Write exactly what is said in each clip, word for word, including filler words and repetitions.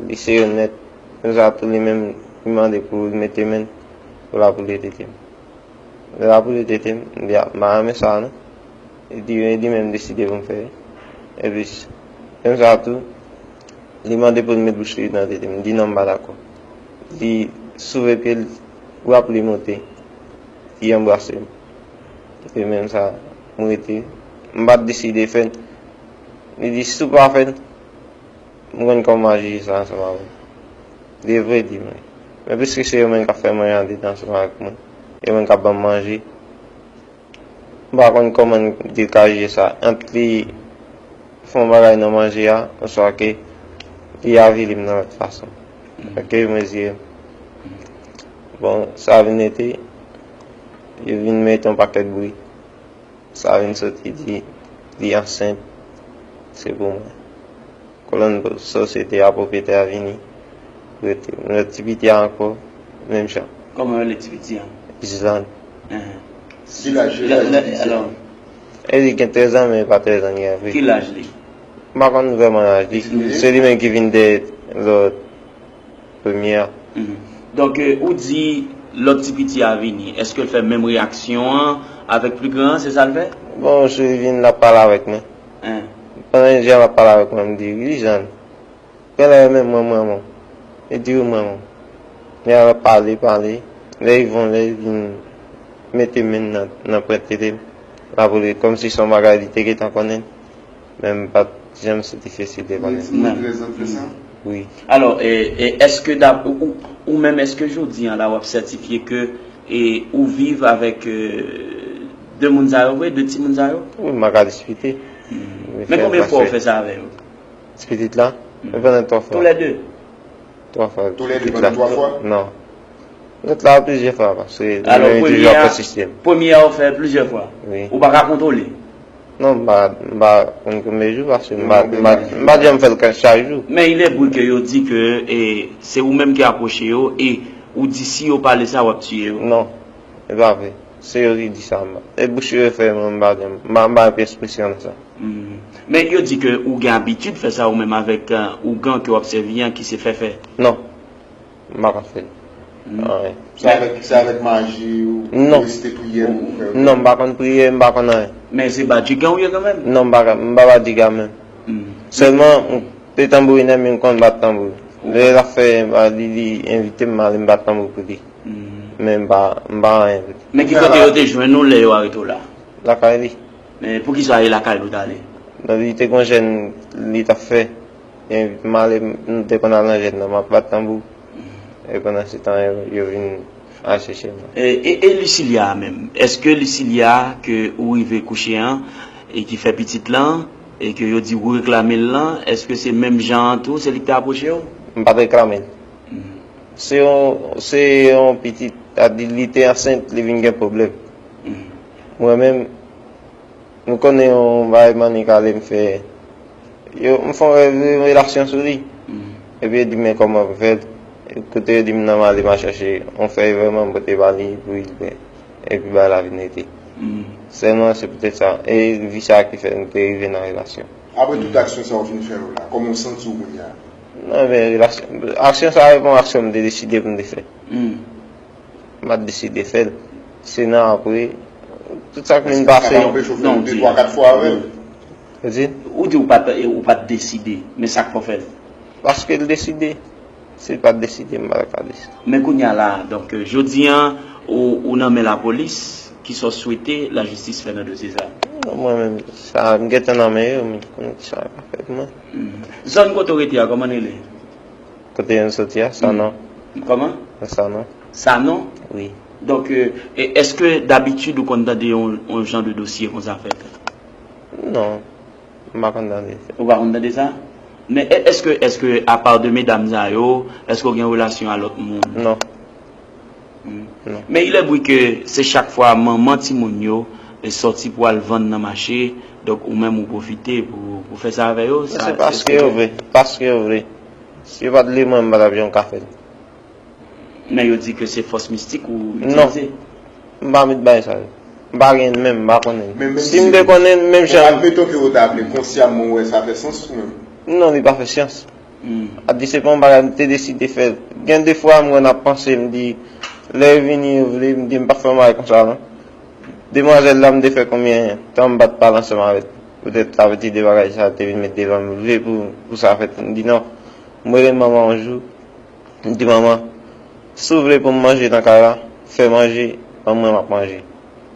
Li serye nèt. Konsa tou li menm, li mande pou l mete men l pou l ap woule tete m. Lè l ap woule tete m, m di, "A, m pa renmen sa non." Li di, "Li menm deside pou m fè." Epi, konsa tou, li mande pou l met bouch li nan tete m. M di, "Non, m pa dakò." Li soulve pye l, w ap li monte. Li anbrase m. Epi menm sa, m rete. M pa t deside fè l. Li di, "Si w pa fè l, m konn kòman m a jije sa ansanm avè w." Li vre, di mwen. Men piske se yo menm k ap fè manje andedan ansanm avèk mwen, yo menm k ap ban m manje, m pa konn kòman m te ka jije sa. Ant li fè yon bagay nan manje a, oswa ke li avili m nan lòt fason. Fè ke yo mezire m. Bon, sa vin rete, yo vin mete yon pakèt bri. Sa vin soti di li ansent, se pou mwen. Kolonn sosyete a, pwopriyetè a vini, rete. Lòt ti piti a ankò, menm jan. Kòman yo rele ti piti a? Jizan. Enhen. Ki laj li? Lè, lè, alò, e li gen trèz an, men li pa trèz an li gen vre. Ki laj li? M pa konn vrèman laj li. Li ti tou jèn? Se li menm ki vin dèyè lòt premye a. Mhm. Donk, euh, ou di lòt ti piti a vini. Èske l fè menm reyaksyon an avèk pli gran an? Se sa l fè? Bon, sou li vin, l ap pale avèk mwen. Hein. Pandan l ap pale avèk mwen, m di, "Wi, Jizan." Genlè menm mwen, mwen, mwen. Li di, "Wi, mwen, mwen." Lè l ap pale, pale. Lè li vin, lè li vin mete men l nan, nan pwent tete m, l ap woule kòmsi se yon bagay li te gentan konnen. Men m pa t janm santi fye si l te konnen. Li di mwen trèz an fè sa? Wi. Alò, e, e, èske dap-, ou, ou, ou menm, èske jodi an la w ap sètifye ke, e, ou viv avèk, e, de moun sa yo vre, de timoun sa yo? Wi, m pa ka dispite. Hmm. Men konbyen fwa w fè sa avè yo? Ti pitit la? Hmm. Mwen pandan twa fwa. Toulède? Twa fwa. Toulède pandan twa fwa? Non. Lòt la plizyè fwa, paske li menm li toujou ap pèsiste m. Alò, premye a, premye a ou fè plizyè fwa? Wi. Ou pa ka kontwole? Non, m pa, m pa konn konbyen jou, paske m pa, m pa, m pa janm fè l chak jou. Men il est vrai que yo di ke, e, se ou menm ki apwoche yo, e ou di si yo pale sa, w ap tiye yo. Non, e pa vre. Se yo ki di sa, m pa. E bouch yo fèmen, m pa janm, m pa, m pa gen pyès presyon nan sa. Hmm. Men yo di ke ou gen abitid fè sa ou menm avèk, eh, ougan ke w ap sèvi an ki se fèfè. Non. M pa konn fè l. Hmm. Anyen. Se avèk, se avèk maji ou resite priyè ou fè? Non, m pa konn priye, m pa konn anyen. Men se badjigan ou ye kanmenm? Non, m pa, m pa badjigan menm. Hmm. Sèlman, m te tanbourinè, men m konn bat tanbou. Lè l ap fè, li, li envite m, m ale m bat tanbou pou li. Hmm. Men m pa, m pa anyen pou li. Men ki kote yo te jwenn ou lè yo arete w la? Lakay li. Men poukisa e lakay li w t ale? Non, li te gon jèn li t ap fè. E m ale, m te konn al nan jèn nan, m ap bat tanbou. E pandan se tan, yo, yo vin al chèche m. E, e, e Lucillia a menm? Èske Lucillia ke ou rive kouche an, e ki fè pitit lan, e ke yo di ou reklame l lan, èske se menm jan an tou, se li ki te apwoche w? M pa t reklame l. Hmm. Se yon, se yon pitit, sa di li te ansent, li vin gen pwoblèm. Hmm. Mwen menm, nou konnen yon bagay mannik ale m fè. Yo, m fè yon re-, re-, relasyon sou li. Hmm. Epi yo di m, "Men kòman pou fè l?" Kote yo di m nan, m ale m al chèche yon fèy vèman, m pote ba li pou li bwè. Epi bagay la vin rete. Hmm. Sèlman se poutèt sa. E vi sa ki fè nou te rive nan relasyon. Apre tout aksyon sa yo fin fè yo la, kòman w santi w kounye a? Non, men relasyon, aksyon sa yo pa yon aksyon m te deside pou m te fè. Hmm. M pa t deside fè l. Se nan apre, tout sa k vin pase. Èske sa pa anpeche w fè l de, twa, kat fwa avè l? Ou di? Ou di ou pa t, ou pa t deside, men sa k fè w fè l? Paske l deside. Si l pa t deside, m pa t ka deside. Men kounye a la, donk, euh, jodi an, ou, ou nan men lapolis, kisa w swete lajistis fè nan dosye sa? Non, mwen menm, sa, m gentan nan men yo, m konn kisa yo ka fè pou mwen. Hmm. Zòn kote w rete a, kòman l rele? Kote m soti a, Sanon. Kòman? Sanon. Sanon? Wi. Donk, euh, e, èske dabitid ou konn tande yon, yon jan de dosye konsa fèt? Non, m pa konn tande sa. Ou pa konn tande sa? Men e-, èske, èske apa de medam sa yo, èske w gen relasyon a lòt moun? Non. Hmm. Non. Men il est vrai que se chak fwa manman timoun yo, e, sòti pou al vann nan mache, donk ou menm ou pwofite pou, pou fè sa avè yo. Sa, se paske yo vle, paske yo vle. Si yo pa t vle, mwen, m pa t ap janm ka fè l. Men yo di ke se fòs mistik ou itilize. Non. M pa met bay sa yo. M pa gen menm, m pa konnen. Men menm si m te konnen, menm jan. Admeton ke yo ta vle konsyaman, ou wè sa fè sans ou menm? Non, li pa fè sans. Hmm. Ap di se pa yon bagay m te deside fè. Gen de fwa m wè n ap panse, m di, lè yo vini, yo vle, m di m p ap fè yon bagay konsa non. Demwazèl la, m te fè konbyen tan m pa t pale ansanm avè l. Poutèt sa, ti de bagay sa te vin met devan m, vle pou, pou sa fèt. M di non. M rele manman yon jou. M di, manman, si w vle pou m manje nan kay la, fè manje, ban mwen, m ap manje.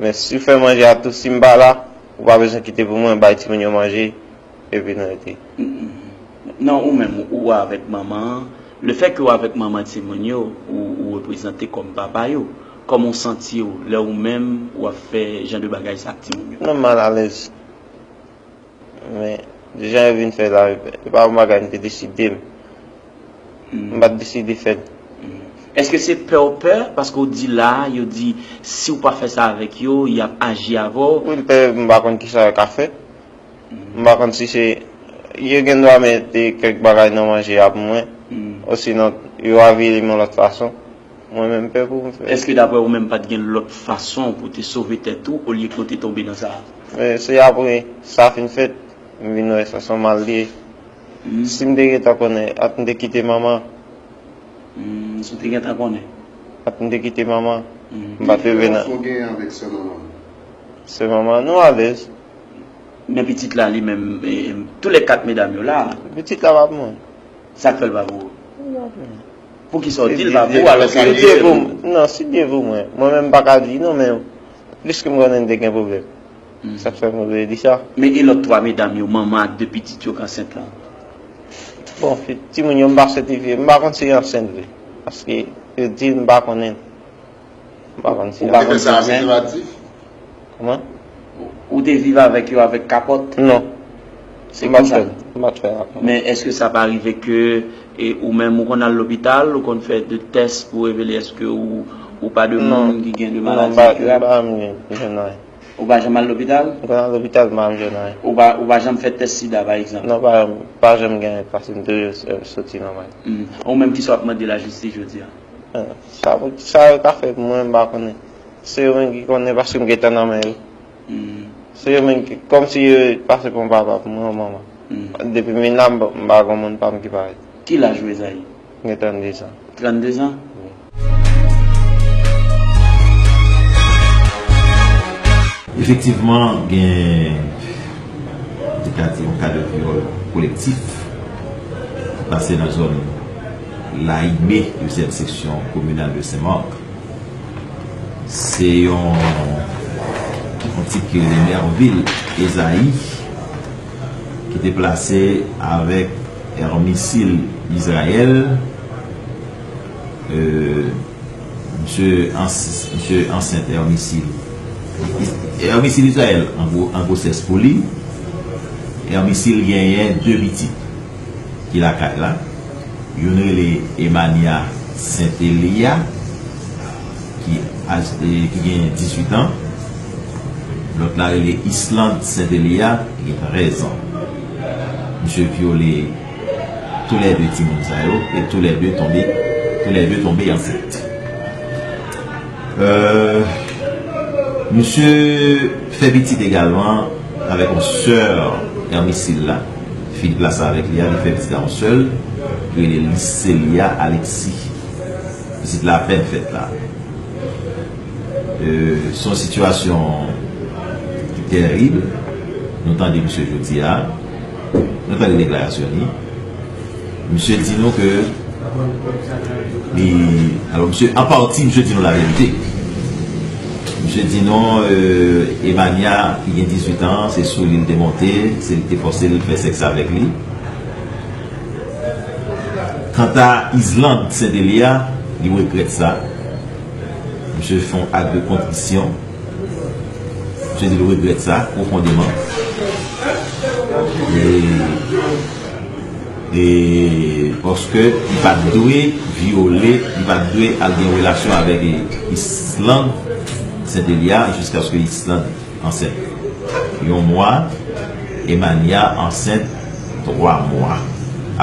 Men si w fè manje a tou, si m pa la, ou pa bezwen kite pou mwen, bay timoun yo manje, epi nou rete. Mm, mm. Non, ou menm, ou avèk manman an. Lefètke w avèk manman timoun yo, ou, ou reprezante kòm papa yo. Kòman w santi w lè ou menm w ap fè jan de bagay sa ak timoun yo? Non, m mal alèz. Men, jan yo vin fè la, e pa yon bagay m te deside m. Mm. M pa t deside fè l. Mm. Èske se pè w pè? Paske w di la, yo di, si w pa fè sa avèk yo, y ap aji avè w. Wi, m pè, m pa konn kisa yo ka fè. Mm. M pa konn si se, yo gen dwa mete kèk bagay nan manje a pou mwen. Mm. Osinon, yo avili m yon lòt fason. Mwen menm, m pè pou m fè. Èske daprè ou menm, pa t gen lòt fason pou w te sove tèt ou, olye ke w te tonbe nan sa a? Men se apre sa fin fèt, m vin wè sa se yon mal li ye. Mm. Si m te gentan konnen, at m te kite manman. Mm, si w te gentan konnen. At m te kite manman. Mm. M pa t rive nan. Ki diferans ou gen avèk sè manman? Sè manman, nou alèz. Men pitit la li menm, e, tou lè kat medam yo la. Pitit la pa pou mwen. Sa k fè l pa pou ou? Li pa pou mwen. Poukisa w di l pa pou ou, alòske yo di l pou ou? Non, si Dye vle mwen. Mwen menm m pa ka di non, men pliske m konnen m te gen pwoblèm. Mm. Sa k fè m oblije di sa. Men e lòt twa medam yo, manman ak de pitit yo k ansent lan? Bon, fi, timoun yo m pa sètifye, m pa konn si yo ansent vre. Paske yo di m pa konnen. M pa konn si. Ou pa konn si yo ansent? Kòman? Ou te viv avèk yo avèk kapòt? Non. Se konsa? M pa t fè, m pa t fè kapòt. Men èske sa pa rive ke, e, ou menm ou konn al lopital, ou konn fè de tès pou revele èske ou, ou pa de moun ki gen de maladi inkirab? Non, m pa, m pa janm gen, gen anyen. Ou pa janm al lopital? M konn al lopital, m pa janm jwenn anyen. Ou pa, ou pa janm fè tès sida, pa egzanp? Non, pa, pa janm gen, paske m toujou, e, soti nòmal. Mm. Ou menm, kisa w ap mande lajistis jodi a? E, sa, sa yo ka fè pou mwen, m pa konnen. Se yo menm ki konnen, paske m gentan nan men yo. Mm. Se yo menm ki, kòmsi yo pase pou yon papa pou mwen, yon manman. Mm. Depi m vin la, m pa, m pa gen moun pa m ki parèt. Ki laj ou, Ezayi? M gen trannde zan. Trannde zan? Wi. Efektivman, gen, te ka di, yon ka de vyòl kolektif ki pase nan zòn Layime, dezyèm seksyon kominal de Senmak. Se yon, yon tip ki rele Mervil Ezayi ki te plase avèk Ermisil Izrayèl. E, misye ans-, misye ansent Ermisil. Ermisil Izrayèl an gwo-, an gwosès pou li. Ermisil genyen de pitit ki lakay la. Youn rele Emania Sentelia, ki aj-, e, ki gen dizuit an. Lòt la rele Island Sentelia, ki gen trèz an. Misye vyole toulède timoun sa yo, e toulède tonbe, toulède tonbe ansent. Euh, misye fè pitit egalman avèk yon sè Ermisil la. Fi li plase avèk li a, li fè pitit la yon sèl, ki rele Licelia Alexis. Pitit la apèn fèt la. Euh, se yon sitiyasyon ki tèrib. Nou tande misye jodi a. Nou tande deklarasyon li. Misye di nou ke li, alò, misye, an pati, misye di nou laverite. Misye di nou, euh, Emania, ki gen dizuit an, se sou li l te monte, se li ki te fòse l fè sèks avèk li. Kanta Island Sentelia, li regrèt sa. Misye fè yon ak de kontrisyon. Misye di l regrèt sa pwofondeman. E, e paske li pa t dwe vyole, li pa t dwe al gen relasyon avèk Island Sentelia jiskaske Island ansent. Yon mwa, Emania ansent twa mwa.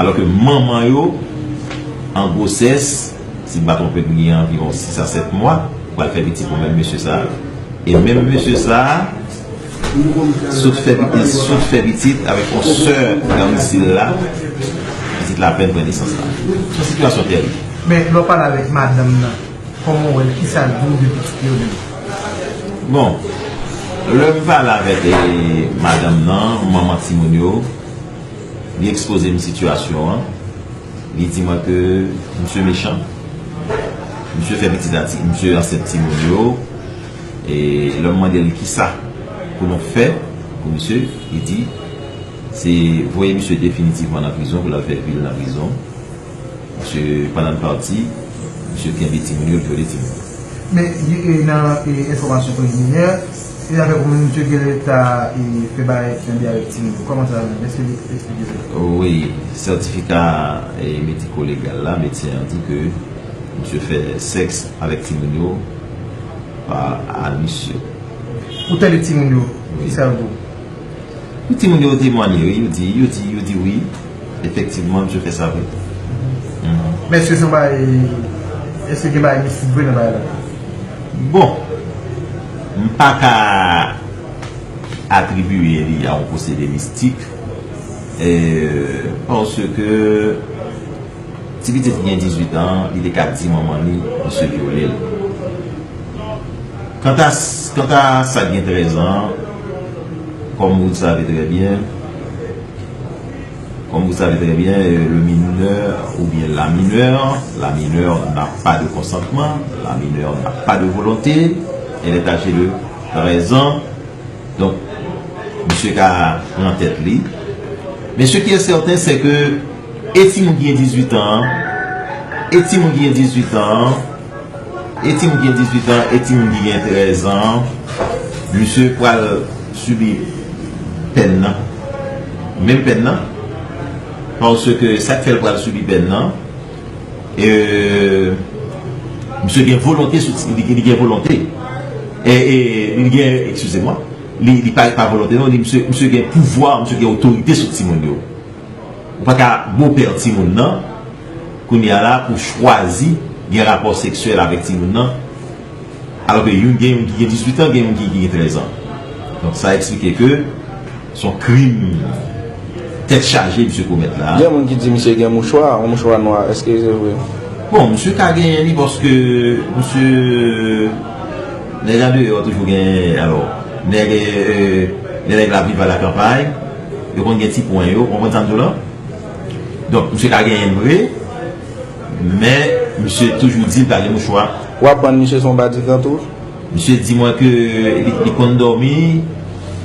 Alòske manman yo an gwosès, si m pa twonpe m, gen anviwon sis a sèt mwa, pral fè pitit pou menm mesye sa a. E menm mesye sa a, sot fè pitit, sot fè pitit avèk yon sè Ermisil la. Pitit apèn pran nesans la. Se yon sitiyasyon tèrib. Men lè w pale avèk madanm nan, kòman w wè l, kisa l di w de pitit yo menm? Bon, lè m pale avèk, eh, madanm nan, manman timoun yo, li ekspoze m sitiyasyon an. Li di mwen ke misye mechan. Misye fè pitit a ti, misye ansent timoun yo. E lè m mande l kisa pou nou fè pou misye, li di se voye misye definitivman nan prizon, pou l al fè vi l nan prizon. Misye, pandan l pati, misye kenbe timoun yo, l vyole timoun yo. Men, e, nan, e, enfòmasyon preliminè, e avèk ou menm, misye genlè ta, e, fè bagay kenbe avèk timoun yo. Kòman sa menm? Èske li eksplike sa? Wi, sètifika, e, mediko legal la, medsen an di ke misye fè sèks avèk timoun yo pa a misye. Ou tande timoun yo? Wi. Kisa yo di w? Wi, timoun yo temwanye, wi, yo di, yo di, yo di wi. Efektivman, misye fè sa vre. Mhm. Men èske se yon bagay, èske gen bagay mistik vre nan bagay la? Bon, m pa ka atribiye li a yon pwosede mistik, e, paske ti pitit ki gen dizuit an, li te ka di manman li, misye vyole l. Kanta, kanta sa k gen trèz an, comme vous le savez très bien, comme vous le savez très bien, euh, le mineur ou bien la mineure, la mineure n'a pas de consentement, la mineure n'a pas de volonté, elle est âgée de treize ans. Donk, misye ka pran tèt li. Men ce qui est certain, c'est que e timoun ki gen dizuit an, e timoun ki gen dizuit an, e timoun ki gen dizuit an, e timoun ki gen trèz an, misye pral sibi pèn nan. Menm pèn nan. Paske sa k fè l pral sibi pèn nan, e, misye gen volonte, sou, li, li gen volonte. E, e, li gen, eskize mwen, li, li pa, pa volonte non, li, misye, misye gen pouvwa, misye gen otorite sou timoun yo. Ou pa ka bopè timoun nan, kounye a la, pou chwazi gen rapò seksyèl avèk timoun nan, alò ke youn gen youn ki gen dizuit an, gen youn ki, ki gen trèz an. Donk, sa eksplike ke se yon krim tèt chaje misye komèt la. Gen moun ki di misye gen mouchwa, yon mouchwa nwa, èske se vre? Bon, misye ka genyen li paske misye, nèg andeyò toujou gen, alò, nèg, e, e, lè nèg la viv a la kanpay, yo konn gen ti pwen yo, ou konprann sa m di w lan? Donk, misye ka genyen l vre, men misye toujou di l pa gen mouchwa. W aprann misye se yon badikan tou? Misye di mwen ke li, li konn dòmi,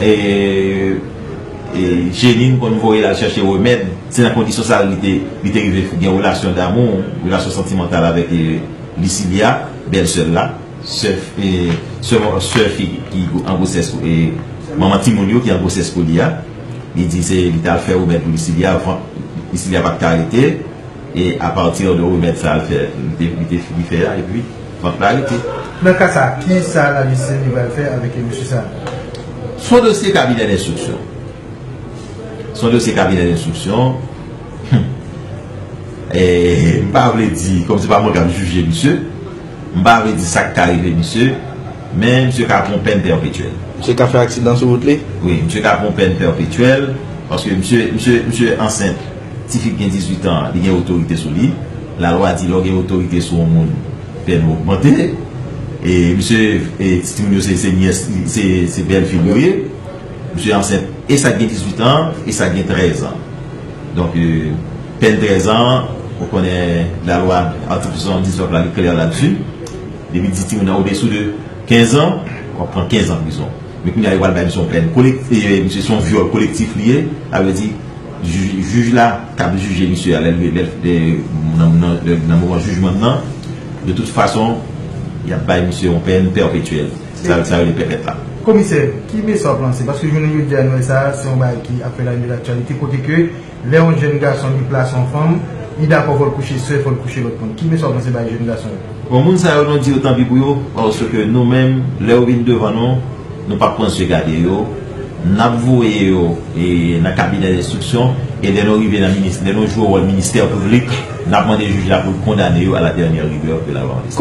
e, e, Jeanine konn voye l al chèche remèd. Se nan kondisyon sa a li te, li te rive gen relasyon damou, relasyon santimantal avèk, e, Licilia, bèlsè l la, sè, e, sè, sè fi ki an gwosès, e, manman timoun yo ki an gwosès pou li a. Li di se li t al fè remèd pou Licilia, vant Licilia pa t ka rete. E apati de remèd sa l fè, li te, li te fini fè a, epi vant la rete. Nan ka sa, kisa lajistis li pral fè avèk mesye sa? Se yon dosye kabinè denstriksyon. Se yon dosye kabinè denstriksyon. E, m pa vle di, kòm se pa mwen k ap jije misye, m pa vle di sa k ka rive misye, men misye ka pran pèn pèpetyèl. Misye ka fè aksidan sou wout li? Wi, misye ka pran pèn pèpetyèl, paske misye, misye, misye ansent. Tifi ki gen dizuit an, li gen otorite sou li. Lalwa di lè w gen otorite sou yon moun, pèn ou ogmante. E misye, e, ti timoun yo se, se nyès, se, se bèlfi l yo ye. Misye ansent e sa k gen dizuit an, e sa k gen trèz an. Donk, e, pèn trèz an, ou konnen lalwa, atik swasanndisnèf la, li klè ladsi. Depi di timoun nan odesou de kenz an, w ap pran kenz an prizon. Men kounye a, yo pral bay misye yon pèn kolektif, e, misye se yon vyòl kolektif li ye, sa vle di, jij, jij la k ap jije misye a, lè, lè, lè, nan, nan, nan moman jijman nan, de tout fason, y ap bay misye yon pèn pèpetyèl. Sa, sa rele pèpèt la. Komisè, ki mesaj w ap lanse? Paske jounen jodi a, nou wè sa, se yon bagay ki ap fè la une de l'actualité, kote ke lè yon jèn gason li plase yon fanm, li dakò fò l kouche sè, fò l kouche lòt moun. Ki mesaj w ap lanse bay jèn gason yo? Bon, moun sa yo, nou di yo tanpi pou yo, paske nou menm, lè yo vin devan nou, nou p ap pran zye gade yo, n ap voye yo, e, nan kabinè denstriksyon, e lè nou rive nan minis-, lè nou jwe wòl ministè piblik, n ap mande jij la pou l kondane yo à la dernière rigueur que la loi en vigueur.